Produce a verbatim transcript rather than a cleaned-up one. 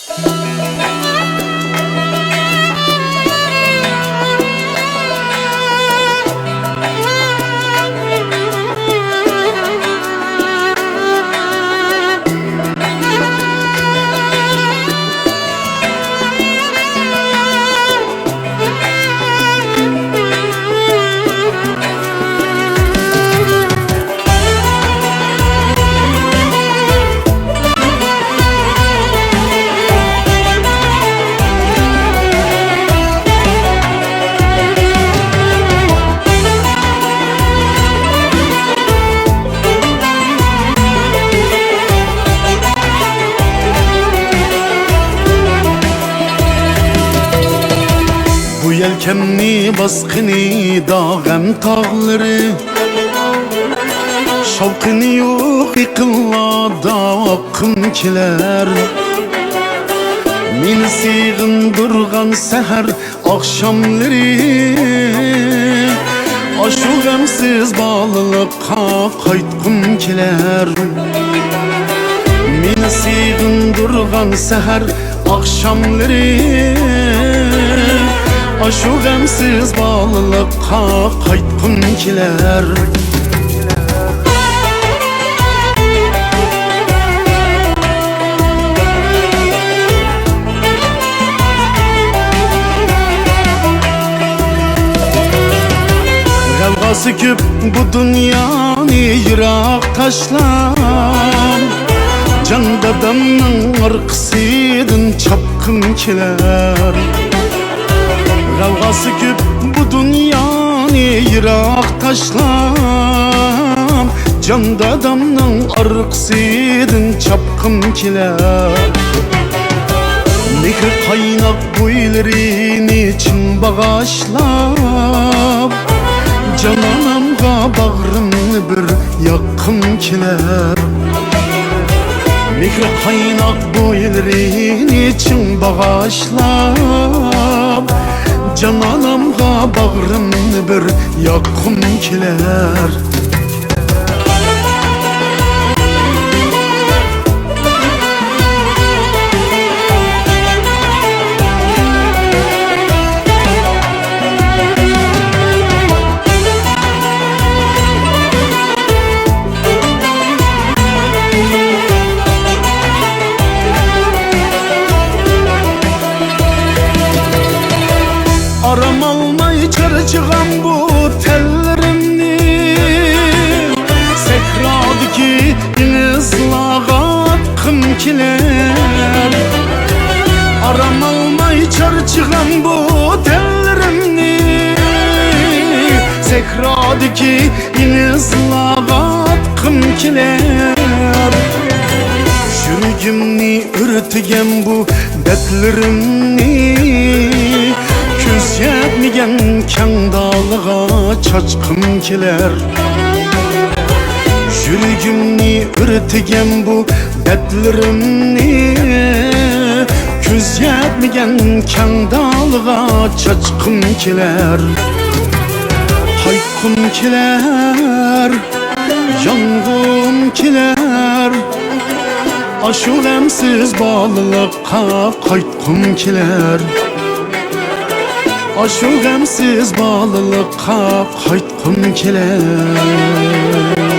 بۇ يەلكەمنى باسقىنى داغەم تاغلىرى، شاۋقۇنى يوق يېقىنلاردا ئاققۇم كېلەر. مېنى سېغىندۇرغان سەھەر ئاخشاملىرى، ئاشۇ غەمسىز بالىلىققا قايتقۇم كېلەر. مېنى سېغىندۇرغان سەھەر ئاخشاملىرى، ئاشۇ غەمسىز بالىلىققا قايتقۇم كېلەر. غەۋغاسى كۆپ بۇ دۇنيانى يىراق تاشلاپ، جان دادامنىڭ ئارقىسىدىن چاپقىم كېلەر. غەۋغاسى كۆپ بۇ دۇنيانى يىراق تاشلاپ، جان دادامنىڭ ئارقىسىدىن چاپقىم كېلەر. مېھىر قايناق بويلىرىنى چىڭ باغاشلاپ، جان ئانامغا باغرىمنى بىر ياققۇم كېلەر. مېھرى قايناق بويلىرىنى چىڭ باغاشلاپ، جان ئانامغا باغرىمنى بىر ياققۇم كېلەر. ئارام ئالماي چارچىغان بۇ تەنلىرىمنى سەھرادىكى دېڭىزلارغا ئاتقۇم كېلەر. ئارام ئالماي چارچىغان بۇ تەنلىرىمنى سەھرادىكى دېڭىزلارغا ئاتقۇم كېلەر. يۈرىكىمنى ئۆرتىگەن بۇ دەردلىرىمنى كۆز يەتمىگەن كەڭ دالىغا چاچقۇم كېلەر. يۈرىكىمنى ئۆرتىگەن بۇ دەردلىرىمنى كۆز يەتمىگەن كەڭ دالىغا چاچقۇم كېلەر. قايتقۇم كېلەر، يانغۇم كېلەر. ئاشۇ غەمسىز بالىلىققا قايتقۇم كېلەر. ئاشۇ غەمسىز بالىلىققا قايتقۇم كېلەر.